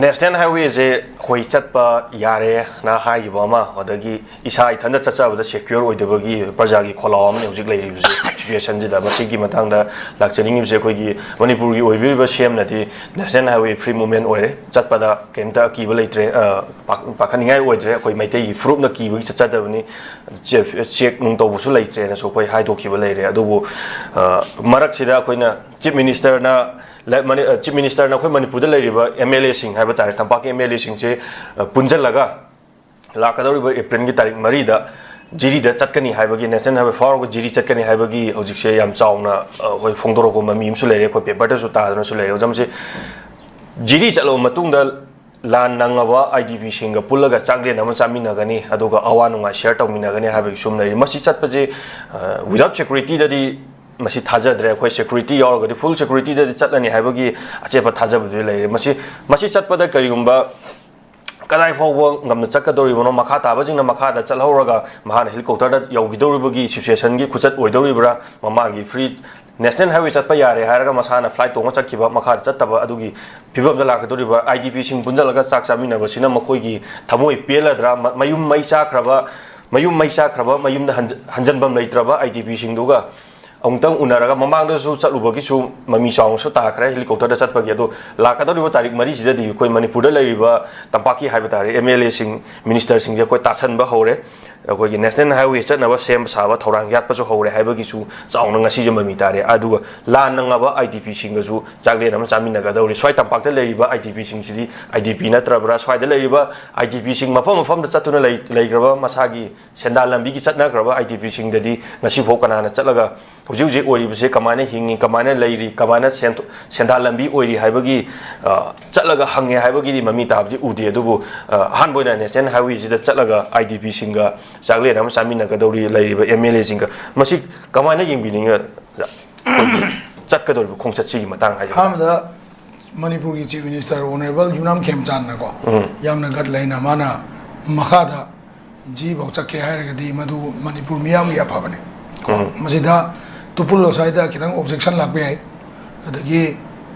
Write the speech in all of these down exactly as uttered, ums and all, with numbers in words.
National ꯍꯥꯏꯋꯦꯁꯦ ꯑꯩꯈꯣꯏ ꯆꯠꯄ ꯌꯥꯔꯦꯅ ꯍꯥꯏꯈꯤꯕ ꯑꯃ, ꯑꯗꯒꯤ ꯏꯁꯥ ꯏꯊꯟꯗ ꯆꯠꯆꯕꯗ ꯁꯦꯀ꯭ꯌꯣꯔ ꯑꯣꯏꯗꯕꯒꯤ ꯄ꯭ꯔꯖꯥꯒꯤ ꯈꯣꯜꯂꯥꯎ ꯑꯃꯅꯤ ꯍꯧꯖꯤꯛ ꯂꯩꯔꯤꯕꯁꯦ꯫ ꯁꯤꯆꯨꯋꯦꯁꯟꯁꯤꯗ ꯃꯁꯤꯒꯤ ꯃꯇꯥꯡꯗ ꯂꯥꯛꯆꯅꯤꯡꯉꯤꯕꯁꯦ, ꯑꯩꯈꯣꯏꯒꯤ ꯃꯅꯤꯄꯨꯔꯒꯤ ꯑꯣꯏꯕꯤꯔꯤꯕ ꯁꯤ ꯑꯦꯝꯅꯗꯤ ꯅꯦꯁꯅꯦꯜ ꯍꯥꯏꯋꯦ ꯐ꯭ꯔꯤ ꯃꯨꯚꯃꯦꯟ ꯑꯣꯏꯔꯦ, ꯆꯠꯄꯗ ꯀꯩꯝꯇ ꯑꯀꯤꯕ ꯂꯩꯇ꯭ꯔꯦ, ꯑ, ꯄꯥ-, ꯄꯥꯈꯠꯅꯤꯡꯉꯥꯏ ꯑꯣꯏꯗ꯭ꯔꯦ꯫ ꯑꯩꯈꯣꯏ ꯃꯩꯇꯩꯒꯤ ꯐꯨꯔꯨꯞꯅ ꯀꯤꯕꯒꯤ ꯆꯠꯆꯗꯕꯅꯤ, ꯆꯦꯛ, ꯆꯦꯛ ꯅꯨꯡ ꯇꯧꯕꯁꯨ ꯂꯩꯇ꯭ꯔꯦꯅꯁꯨ ꯑꯩꯈꯣꯏ ꯍꯥꯏꯗꯣꯛꯈꯤꯕ ꯂꯩꯔꯦ꯫ ꯑꯗꯨꯕꯨ, ꯑ, ꯃꯔꯛꯁꯤꯗ ꯑꯩꯈꯣꯏꯅ ꯆꯤꯐ ꯃꯤꯅꯤꯁꯇꯔꯅ ꯂ-, ꯃꯅꯤ-, ꯑ, ꯆꯤꯐ ꯃꯤꯅꯤꯁꯇꯔꯅ ꯑꯩꯈꯣꯏ ꯃꯅꯤꯄꯨꯔꯗ ꯂꯩꯔꯤꯕ ꯑꯦꯝ ꯑꯦꯜ ꯑꯦꯁꯤꯡ ꯍꯥꯏꯕ ꯇꯥꯔꯦ, ꯇꯝꯄꯥꯛꯀꯤ ꯑꯦꯝ ꯑꯦꯜ ꯑꯦꯁꯤꯡꯁꯦ, ꯑ, ꯄꯨꯟꯁꯤꯜꯂꯒ ꯂꯥꯛꯀꯗꯧꯔꯤꯕ ꯑꯦꯄ꯭ꯔꯤꯜꯒꯤ ꯇꯥꯔꯤꯛ ꯃꯔꯤꯗ ꯖꯤꯔꯤꯗ ꯆꯠꯀꯅꯤ ꯍꯥꯏꯕꯒꯤ, ꯅꯦꯁꯅꯦꯜ ꯍꯥꯏꯋꯦ ꯐꯥꯎꯔꯒ ꯖꯤꯔꯤ ꯆꯠꯀꯅꯤ ꯍꯥꯏꯕꯒꯤ ꯍꯧꯖꯤꯛꯁꯦ ꯌꯥꯝ ꯆꯥꯎꯅ, ꯑ, ꯑꯩꯈꯣꯏ ꯐꯣꯡꯗꯣꯔꯛꯄ ꯃꯃꯤ ꯑꯃꯁꯨ ꯂꯩꯔꯦ, ꯑꯩꯈꯣꯏ ꯄꯦꯄꯔꯗꯁꯨ ꯇꯥꯗꯨꯅꯁꯨ ꯂꯩꯔꯦ꯫ ꯑꯣꯖꯥ, ꯃꯁꯤ ꯖꯤꯔꯤ ꯆꯠꯂꯕ ꯃꯇꯨꯡꯗ ꯂꯥꯟ ꯅꯪꯉꯕ ꯑꯥꯏ ꯗꯤ ꯄꯤꯁꯤꯡꯒ ꯄꯨꯜꯂꯒ ꯆꯥꯛꯂꯦꯟ ꯑꯃ ꯆꯥꯃꯤꯟꯅꯒꯅꯤ, ꯑꯗꯨꯒ ꯑꯋꯥ ꯅꯨꯡꯉꯥꯏ ꯁꯤꯌꯔ ꯇꯧꯃꯤꯟꯅꯒꯅꯤ ꯍꯥꯏꯕꯒꯤ ꯁꯨꯝ ꯂꯩꯔꯤ꯫ ꯃꯁꯤ ꯆꯠꯄꯁꯦ, ꯑ, without security ꯗꯗꯤ ꯃꯁꯤ ꯊꯥꯖꯗ꯭ꯔꯦ꯫ ꯑꯩꯈꯣꯏ ꯁꯦꯀ꯭ꯌꯨꯔꯤꯇꯤ ꯌꯥꯎꯔꯒꯗꯤ, ꯐꯨꯜ ꯁꯦꯀ꯭ꯌꯨꯔꯤꯇꯤꯗꯗꯤ ꯆꯠꯂꯅꯤ ꯍꯥꯏꯕꯒꯤ ꯑꯆꯦꯠꯄ ꯊꯥꯖꯕꯗꯨꯗꯤ ꯂꯩꯔꯦ꯫ ꯃꯁꯤ, ꯃꯁꯤ ꯆꯠꯄꯗ ꯀꯔꯤꯒꯨꯝꯕ ꯀꯗꯥꯏ ꯐꯥꯎꯕ ꯉꯝꯅ ꯆꯠꯀꯗꯧꯔꯤꯕꯅꯣ, ꯃꯈꯥ ꯇꯥꯕꯁꯤꯡꯅ ꯃꯈꯥꯗ ꯆꯠꯍꯧꯔꯒ ꯃꯍꯥꯛꯅ ꯍꯦꯂꯤꯀꯣꯞꯇꯔꯗ ꯌꯧꯈꯤꯗꯧꯔꯤꯕꯒꯤ ꯁꯤꯆꯨꯋꯦꯁꯟꯒꯤ ꯈꯨꯆꯠ ꯑꯣꯏꯗꯧꯔꯤꯕ꯭ꯔꯥ, ꯃꯃꯥꯡꯒꯤ ꯐ꯭ꯔꯤ ꯅꯦꯁꯅꯦꯜ ꯍꯥꯏꯋꯦ ꯆꯠꯄ ꯌꯥꯔꯦ ꯍꯥꯏꯔꯒ ꯃꯁꯥꯅ ꯐ꯭ꯂꯥꯏꯠ ꯇꯣꯡꯉ ꯆꯠꯈꯤꯕ, ꯃꯈꯥꯗ ꯆꯠꯇꯕ, ꯑꯗꯨꯒꯤ ꯐꯤꯕꯝꯗ ꯂꯥꯛꯀꯗꯧꯔꯤꯕ, ꯑꯥꯏ ꯗꯤ ꯄꯤꯁꯤꯡ ꯄꯨꯟꯁꯤꯜꯂꯒ ꯆꯥꯛ ꯆꯥꯃꯤꯟꯅꯕꯁꯤꯅ ꯃꯈꯣꯏꯒꯤ ꯊꯃꯣꯏ ꯄꯦꯜꯂꯗ꯭ꯔꯥ, ꯃ-, ꯃꯌꯨꯝ ꯃꯩ ꯆꯥꯈ꯭ꯔꯕ, ꯃꯌꯨꯝ ꯃꯩ ꯆꯥꯈ꯭ꯔꯕ, ꯃꯌꯨꯝꯗ ꯍꯟꯖ-, ꯍꯟꯖꯟꯐꯝ ꯂꯩꯇ꯭ꯔꯕ ꯑꯥꯏ ꯗꯤ ꯄꯤꯁꯤꯡꯗꯨꯒ ꯑꯃꯨꯛꯇꯪ ꯎꯅꯔꯒ, ꯃꯃꯥꯡꯗꯁꯨ ꯆꯠꯂꯨꯕꯒꯤꯁꯨ ꯃꯃꯤ ꯆꯥꯎꯅꯁꯨ ꯇꯥꯈ꯭ꯔꯦ ꯍꯦꯂꯤꯀꯣꯞꯇꯔꯗ ꯆꯠꯄꯒꯤ꯫ ꯑꯗꯣ ꯂꯥꯛꯀꯗꯧꯔꯤꯕ ꯇꯥꯔꯤꯛ ꯃꯔꯤꯁꯤꯗꯗꯤ ꯑꯩꯈꯣꯏ ꯃꯅꯤꯄꯨꯔꯗ ꯂꯩꯔꯤꯕ ꯇꯝꯄꯥꯛꯀꯤ ꯍꯥꯏꯕ ꯇꯥꯔꯦ, ꯑꯦꯝ ꯑꯦꯜ ꯑꯦꯁꯤꯡ, ꯃꯤꯅꯤꯁꯇꯔꯁꯤꯡꯁꯦ ꯑꯩꯈꯣꯏ ꯇꯥꯁꯟꯕ ꯍꯧꯔꯦ꯫ ꯑꯩꯈꯣꯏꯒꯤ ꯅꯦꯁꯅꯦꯜ ꯍꯥꯏꯋꯦ ꯆꯠꯅꯕ ꯁꯦꯝ ꯁꯥꯕ ꯊꯧꯔꯥꯡ ꯌꯥꯠꯄꯁꯨ ꯍꯧꯔꯦ ꯍꯥꯏꯕꯒꯤꯁꯨ ꯆꯥꯎꯅ ꯉꯁꯤꯁꯦ ꯃꯃꯤ ꯇꯥꯔꯦ꯫ ꯑꯗꯨꯒ ꯂꯥꯟ ꯅꯪꯉꯕ ꯑꯥꯏ ꯗꯤ ꯄꯤꯁꯤꯡꯒꯁꯨ ꯆꯥꯛꯂꯦꯟ ꯑꯃ ꯆꯥꯃꯤꯟꯅꯒꯗꯧꯔꯤ꯫ ꯁ꯭ꯋꯥꯏ ꯇꯝꯄꯥꯛꯇ ꯂꯩꯔꯤꯕ ꯑꯥꯏ ꯗꯤ ꯄꯤꯁꯤꯡꯁꯤꯗꯤ ꯑꯥꯏ ꯗꯤ ꯄꯤ ꯅꯠꯇ꯭ꯔꯕ꯭ꯔꯥ? ꯁ꯭ꯋꯥꯏꯗ ꯂꯩꯔꯤꯕ ꯑꯥꯏ ꯗꯤ ꯄꯤꯁꯤꯡ ꯃꯐꯝ ꯃꯐꯝꯗ ꯆꯠꯇꯨꯅ ꯂꯩ-, ꯂꯩꯈ꯭ꯔꯕ ꯃꯁꯥꯒꯤ ꯁꯦꯟꯗꯥꯟ ꯂꯝꯕꯤꯒꯤ ꯆꯠꯅꯈ꯭ꯔꯕ ꯑꯥꯏ ꯗꯤ ꯄꯤꯁꯤꯡꯗꯗꯤ ꯉꯁꯤꯐꯥꯎ ꯀꯅꯥꯅ ꯆꯠꯂꯒ ꯍꯧꯖꯤꯛ ꯍꯧꯖꯤꯛ ꯑꯣꯏꯔꯤꯕꯁꯦ ꯀꯃꯥꯏꯅ ꯍꯤꯡꯉꯤ, ꯀꯃꯥꯏꯅ ꯂꯩꯔꯤ, ꯀꯃꯥꯏꯅ ꯁꯦꯟꯊꯣ-, ꯁꯦꯟꯗꯥꯟ ꯂꯝꯕꯤ ꯑꯣꯏꯔꯤ ꯍꯥꯏꯕꯒꯤ, ꯑ, ꯆꯠꯂꯒ ꯍꯪꯉꯦ ꯍꯥꯏꯕꯒꯤꯗꯤ ꯃꯃꯤ ꯇꯥꯕꯗꯤ ꯎꯗꯦ꯫ ꯑꯗꯨꯕꯨ, ꯑ, ꯑꯍꯥꯟꯕ ꯑꯣꯏꯅ ꯅꯦꯁꯅꯦꯜ ꯍꯥꯏꯋꯦꯁꯤꯗ ꯆꯠꯂꯒ ꯑꯥꯏ ꯗꯤ ꯄꯤꯁꯤꯡꯒ ꯆꯥꯛꯂꯦꯟ ꯑꯃ ꯆꯥꯃꯤꯟꯅꯒꯗꯧꯔꯤ ꯂꯩꯔꯤꯕ ꯑꯦꯝ ꯑꯦꯜ ꯑꯦꯁꯤꯡꯒ꯫ ꯃꯁꯤ ꯀꯃꯥꯏꯅ ꯌꯦꯡꯕꯤꯅꯤꯡꯉꯤ? ꯆꯠꯀꯗꯧꯔꯤꯕ ꯈꯣꯡꯆꯠꯁꯤꯒꯤ ꯃꯇꯥꯡ ꯍꯥꯏꯖꯕ ꯇꯥꯔꯦ꯫ ꯑꯍꯥꯟꯕꯗ ꯃꯅꯤꯄꯨꯔꯒꯤ ꯆꯤꯐ ꯃꯤꯅꯤꯁꯇꯔ ꯑꯣꯅꯔꯦꯕꯜ ꯌꯨꯝꯅꯥꯝ ꯈꯦꯝꯆꯥꯟꯅꯀꯣ, ꯎꯝ꯫ ꯌꯥꯝꯅ ꯒꯠ ꯂꯩꯅ ꯃꯥꯅ ꯃꯈꯥꯗ ꯖꯤꯐꯥꯎ ꯆꯠꯀꯦ ꯍꯥꯏꯔꯒꯗꯤ ꯃꯗꯨ ꯃꯅꯤꯄꯨꯔ ꯃꯤꯌꯥꯝꯒꯤ ꯑꯐꯕꯅꯤ꯫ ꯎꯝ꯫ ꯃꯁꯤꯗ ꯇꯨꯄꯨꯜ ꯑꯁ꯭ꯋꯥꯏꯗ ꯈꯤꯇꯪ ꯑꯣꯕꯖꯦꯛꯁꯟ ꯂꯥꯛꯄ ꯌꯥꯏ꯫ ꯑꯗꯒꯤ,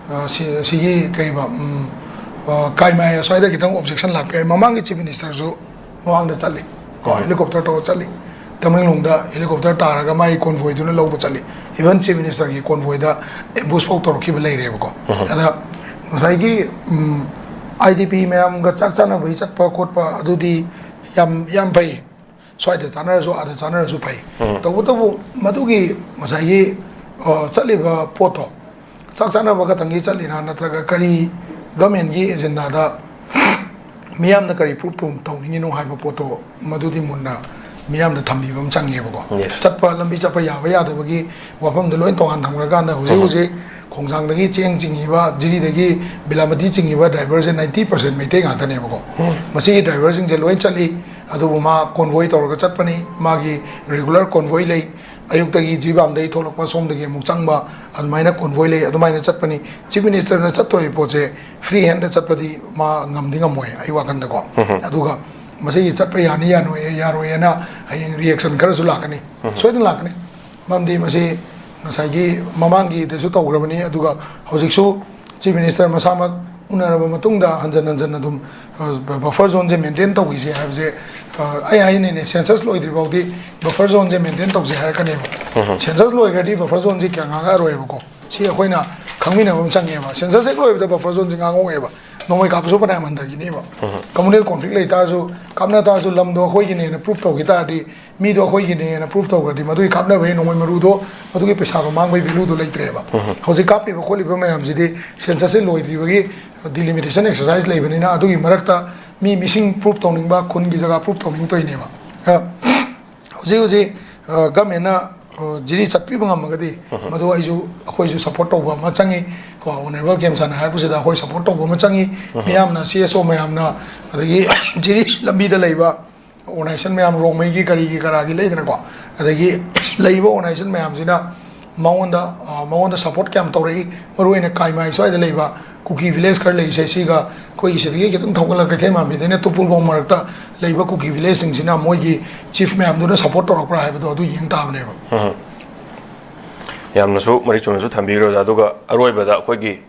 ꯑ, ꯁꯤ-, ꯁꯤꯒꯤ ꯀꯩꯕ, ꯎꯝ, ꯀꯥꯏꯃꯥꯏ ꯑꯁ꯭ꯋꯥꯏꯗ ꯈꯤꯇꯪ ꯑꯣꯕꯖꯦꯛꯁꯟ ꯂꯥꯛꯄ ꯌꯥꯏ꯫ ꯃꯃꯥꯡꯒꯤ ꯆꯤꯐ ꯃꯤꯅꯤꯁꯇꯔꯁꯨ ꯃꯃꯥꯡꯗ ꯆꯠꯂꯤ ꯀꯣ, ꯍꯦꯂꯤꯀꯣꯞꯇꯔ ꯇꯧꯔ ꯆꯠꯂꯤ꯫ ꯇꯃꯦꯡꯂꯣꯡꯗ ꯍꯦꯂꯤꯀꯣꯞꯇꯔ ꯇꯥꯔꯒ ꯃꯥꯒꯤ ꯀꯣꯟꯚꯣꯏꯗꯨꯅ ꯂꯧꯕ ꯆꯠꯂꯤ꯫ ꯏꯚꯟ ꯆꯤꯐ ꯃꯤꯅꯤꯁꯇꯔꯒꯤ ꯀꯣꯟꯚꯣꯏꯗ ꯑꯦꯝꯕꯨꯁ ꯐꯥꯎ ꯇꯧꯔꯛꯈꯤꯕ ꯂꯩꯔꯦꯕꯀꯣ꯫ ꯑꯗ ꯉꯁꯥꯏꯒꯤ ꯑꯥꯏ ꯗꯤ ꯄꯤ ꯃꯌꯥꯝꯒ ꯆꯥꯛ ꯆꯥꯅꯕꯒꯤ ꯆꯠꯄ ꯈꯣꯠꯄ ꯑꯗꯨꯗꯤ ꯌꯥꯝ ꯌꯥꯝ ꯐꯩ꯫ ꯁ꯭ꯋꯥꯏꯗ ꯆꯥꯅꯔꯁꯨ ꯑꯥꯗ ꯆꯥꯅꯔꯁꯨ ꯐꯩ꯫ ꯇꯧꯕꯇꯕꯨ ꯃꯗꯨꯒꯤ ꯉꯁꯥꯏꯒꯤ ꯆꯠꯂꯤꯕ ꯄꯣꯠꯇꯣ ꯆꯥꯛ ꯆꯥꯅꯕ ꯈꯛꯇꯪꯒꯤ ꯆꯠꯂꯤꯔꯥ, ꯅꯠꯇ꯭ꯔꯒ ꯀꯔꯤ ꯒꯃꯦꯟꯒꯤ ꯑꯦꯖꯦꯟꯗꯥꯗ ꯃꯤꯌꯥꯝꯅ ꯀꯔꯤ ꯄ꯭ꯔꯨꯞ ꯇꯧꯅꯤꯡꯉꯤꯅꯣ ꯍꯥꯏꯕ ꯄꯣꯠꯇꯣ ꯃꯗꯨꯗꯤ ꯃꯨꯟꯅ ꯃꯤꯌꯥꯝꯗ ꯊꯝꯕꯤꯕ ꯑꯃ ꯆꯪꯉꯦꯕꯀꯣ꯫ ꯆꯠꯄ ꯂꯝꯕꯤ ꯆꯠꯄ ꯌꯥꯕ ꯌꯥꯗꯕꯒꯤ ꯋꯥꯐꯝꯗꯣ ꯂꯣꯏ ꯇꯣꯉꯥꯟ ꯊꯝꯈ꯭ꯔꯀꯥꯟꯗ ꯍꯧꯖꯤꯛ ꯍꯧꯖꯤꯛ ꯈꯣꯡꯖꯥꯡꯗꯒꯤ ꯆꯦꯡ ꯆꯤꯡꯉꯤꯕ, ꯖꯤꯔꯤꯗꯒꯤ ꯕꯤꯂꯥꯃꯇꯤ ꯆꯤꯡꯉꯤꯕ ꯗ꯭ꯔꯥꯏꯚꯔꯁꯦ ꯅꯥꯏꯟꯇꯤ ꯄꯥꯔꯁꯦꯟ ꯃꯩꯇꯩ ꯉꯥꯛꯇꯅꯦꯕꯀꯣ꯫ ꯃꯁꯤꯒꯤ ꯗ꯭ꯔꯥꯏꯚꯔꯁꯤꯡꯁꯦ ꯂꯣꯏ ꯆꯠꯂꯤ꯫ ꯑꯗꯨꯕꯨ ꯃꯥ ꯀꯣꯟꯚꯣꯏ ꯇꯧꯔꯒ ꯆꯠꯄꯅꯤ꯫ ꯃꯥꯒꯤ ꯔꯤꯒꯨꯂꯔ ꯀꯣꯟꯚꯣꯏ ꯂꯩ꯫ ꯑꯌꯨꯛꯇꯒꯤ ꯖꯤꯔꯤꯕꯥꯝꯗꯒꯤ ꯊꯣꯛꯂꯛꯄ ꯁꯣꯝꯗꯒꯤ ꯑꯃꯨꯛ ꯆꯪꯕ, ꯑꯗꯨꯃꯥꯏꯅ ꯀꯣꯟꯚꯣꯏ ꯂꯩ꯫ ꯑꯗꯨꯃꯥꯏꯅ ꯆꯠꯄꯅꯤ꯫ ꯆꯤꯐ ꯃꯤꯅꯤꯁꯇꯔꯅ ꯆꯠꯇꯣꯔꯤꯕ ꯄꯣꯠꯁꯦ ꯐ꯭ꯔꯤ ꯍꯦꯟꯗ ꯆꯠꯄꯗꯤ ꯃꯥ ꯉꯝꯗꯤ ꯉꯝꯃꯣꯏ ꯑꯩ ꯋꯥꯈꯟꯗꯀꯣ꯫ ꯑꯗꯨꯒ ꯃꯁꯤꯒꯤ ꯆꯠꯄ ꯌꯥꯅꯤ ꯌꯥꯔꯣꯏ ꯌꯥꯔꯣꯏꯅ ꯍꯌꯦꯡ ꯔꯤꯌꯦꯛꯁꯟ ꯈꯔꯁꯨ ꯂꯥꯛꯀꯅꯤ꯫ ꯁꯣꯏꯗꯅ ꯂꯥꯛꯀꯅꯤ꯫ ꯃꯔꯝꯗꯤ ꯃꯁꯤ ꯉꯁꯥꯏꯒꯤ ꯃꯃꯥꯡꯒꯤꯗꯁꯨ ꯇꯧꯈ꯭ꯔꯕꯅꯤ, ꯑꯗꯨꯒ ꯍꯧꯖꯤꯛꯁꯨ ꯆꯤꯐ ꯃꯤꯅꯤꯁꯇꯔ ꯃꯁꯥꯃꯛ ꯎꯅꯔꯕ ꯃꯇꯨꯡꯗ ꯍꯟꯖꯟ ꯍꯟꯖꯟ ꯑꯗꯨꯝ ꯕꯐꯔ ꯖꯣꯟꯁꯦ ꯃꯦꯟꯇꯦꯟ ꯇꯧꯈꯤꯁꯦ ꯍꯥꯏꯕꯁꯦ ꯑꯩ ꯍꯥꯏꯅꯤꯡꯉꯦ꯫ ꯁꯦꯟꯁꯁ ꯂꯣꯏꯗ꯭ꯔꯤ ꯐꯥꯎꯗꯤ ꯕꯐꯔ ꯖꯣꯟꯁꯦ ꯃꯦꯟꯇꯦꯟ ꯇꯧꯁꯦ ꯍꯥꯏꯔꯛꯀꯅꯦꯕ꯫ ꯁꯦꯟꯁꯁ ꯂꯣꯏꯈ꯭ꯔꯗꯤ ꯕꯐꯔ ꯖꯣꯟꯁꯦ ꯀꯌꯥ ꯉꯥꯡꯉꯛꯑꯔꯣꯏꯕꯀꯣ꯫ ꯁꯤ ꯑꯩꯈꯣꯏꯅ ꯈꯪꯃꯤꯟꯅꯕ ꯑꯃ ꯆꯪꯉꯦꯕ꯫ ꯁꯦꯟꯁꯁ ꯍꯦꯛ ꯂꯣꯏꯕꯗ ꯕꯐꯔ ꯖꯣꯟꯁꯦ ꯉꯥꯡꯉꯛꯑꯣꯏꯕ꯫ ꯅꯣꯡꯃꯩ ꯀꯥꯞꯄꯁꯨ ꯐꯅꯌꯥꯝ ꯍꯟꯊꯈꯤꯅꯦꯕ꯫ ꯀꯝꯃꯨꯅꯦꯜ ꯀꯣꯟꯐ꯭ꯂꯤꯛ ꯂꯩ ꯇꯥꯔꯁꯨ, ꯀꯥꯞꯅ ꯇꯥꯔꯁꯨ, ꯂꯝꯗꯣ ꯑꯩꯈꯣꯏꯒꯤꯅꯦꯅ ꯄ꯭ꯔꯨꯐ ꯇꯧꯈꯤ ꯇꯥꯔꯗꯤ, ꯃꯤꯗꯣ ꯑꯩꯈꯣꯏꯒꯤꯅꯦꯅ ꯄ꯭ꯔꯨꯐ ꯇꯧꯈ꯭ꯔꯗꯤ, ꯃꯗꯨꯒꯤ ꯀꯥꯞꯅꯕꯒꯤ ꯅꯣꯡꯃꯩ ꯃꯔꯨꯗꯣ, ꯃꯗꯨꯒꯤ ꯄꯩꯁꯥꯗꯣ ꯃꯥꯡꯕꯒꯤ ꯚꯦꯂꯨꯗꯣ ꯂꯩꯇ꯭ꯔꯦꯕ꯫ ꯍꯧꯖꯤꯛ ꯀꯥꯞꯄꯤꯕ ꯈꯣꯠꯂꯤꯕ ꯃꯌꯥꯝꯁꯤꯗꯤ ꯁꯦꯟꯁꯁꯁꯦ ꯂꯣꯏꯗ꯭ꯔꯤꯕꯒꯤ ꯗꯤꯂꯤꯃꯤꯇꯦꯁꯟ ꯑꯦꯛꯁꯔꯁꯥꯏꯁ ꯂꯩꯕꯅꯤꯅ, ꯑꯗꯨꯒꯤ ꯃꯔꯛꯇ ꯃꯤ ꯃꯤꯁꯤꯡ ꯄ꯭ꯔꯨꯐ ꯇꯧꯅꯤꯡꯕ, ꯈꯨꯟꯒꯤ ꯖꯒꯥ ꯄ꯭ꯔꯨꯐ ꯇꯧꯅꯤꯡ ꯇꯧꯔꯤꯅꯦꯕ꯫ ꯑ, ꯍꯧꯖꯤꯛ ꯍꯧꯖꯤꯛ, ꯑ, ꯒꯃꯦꯟꯅ, ꯑ, ꯖꯤꯔꯤ ꯆꯠꯄꯤꯕ ꯉꯝꯃꯒꯗꯤ, ꯃꯗꯨ ꯑꯩꯁꯨ, ꯑꯩꯈꯣꯏꯁꯨ ꯁꯞꯄꯣꯔꯠ ꯇꯧꯕ ꯑꯃ ꯆꯪꯉꯤ ꯀꯣ꯫ ꯑꯣꯅꯔꯦꯕꯜ ꯀꯦꯝꯁꯥꯟꯅ ꯍꯥꯏꯔꯛꯄꯁꯤꯗ ꯑꯩꯈꯣꯏ ꯁꯞꯄꯣꯔꯠ ꯇꯧꯕ ꯑꯃ ꯆꯪꯉꯤ꯫ ꯃꯤꯌꯥꯝꯅ, ꯁꯤ ꯑꯦꯁ ꯑꯣ ꯃꯌꯥꯝꯅ, ꯑꯗꯒꯤ ꯖꯤꯔꯤ ꯂꯝꯕꯤꯗ ꯂꯩꯕ ꯑꯣꯔꯒꯅꯥꯏꯖꯦꯁꯟ ꯃꯌꯥꯝ, ꯔꯣꯡꯃꯩꯒꯤ ꯀꯔꯤꯒꯤ ꯀꯔꯥꯒꯤ ꯂꯩꯗꯅꯀꯣ, ꯑꯗꯒꯤ ꯂꯩꯔꯤꯕ ꯑꯣꯔꯒꯅꯥꯏꯖꯦꯁꯟ ꯃꯌꯥꯝꯁꯤꯅ ꯃꯉꯣꯟꯗ, ꯑ, ꯃꯉꯣꯟꯗ ꯁꯞꯄꯣꯔꯠ ꯀꯌꯥꯝ ꯇꯧꯔꯛꯏ꯫ ꯃꯔꯨꯑꯣꯏꯅ ꯀꯥꯏꯃꯥꯏ ꯁ꯭ꯋꯥꯏꯗ ꯂꯩꯕ ꯀꯨꯀꯤ ꯚꯤꯂꯦꯖ ꯈꯔ ꯂꯩꯔꯤꯁꯦ, ꯁꯤꯒ ꯑꯩꯈꯣꯏꯒꯤ ꯁꯤꯗꯒꯤ ꯈꯤꯇꯪ ꯊꯧꯒꯠꯂꯒ ꯀꯩꯊꯦꯜ ꯃꯥꯟꯕꯤꯗꯩꯅ ꯇꯨꯄꯨꯜꯐꯥꯎ ꯃꯔꯛꯇ ꯂꯩꯕ ꯀꯨꯀꯤ ꯚꯤꯂꯦꯖꯁꯤꯡꯁꯤꯅ ꯃꯣꯏꯒꯤ ꯆꯤꯐ ꯃꯌꯥꯝꯗꯨꯅ ꯁꯞꯄꯣꯔꯠ ꯇꯧꯔꯛꯄ꯭ꯔꯥ ꯍꯥꯏꯕꯗꯣ ꯑꯗꯨ ꯌꯦꯡ ꯇꯥꯕꯅꯦꯕ꯫ ꯌꯥꯝꯅꯁꯨ ꯃꯔꯤꯛ ꯆꯨꯝꯅꯁꯨ ꯊꯝꯕꯤꯈ꯭ꯔꯦ ꯑꯣꯖꯥ꯫ ꯑꯗꯨꯒ ꯑꯔꯣꯏꯕꯗ ꯑꯩꯈꯣꯏꯒꯤ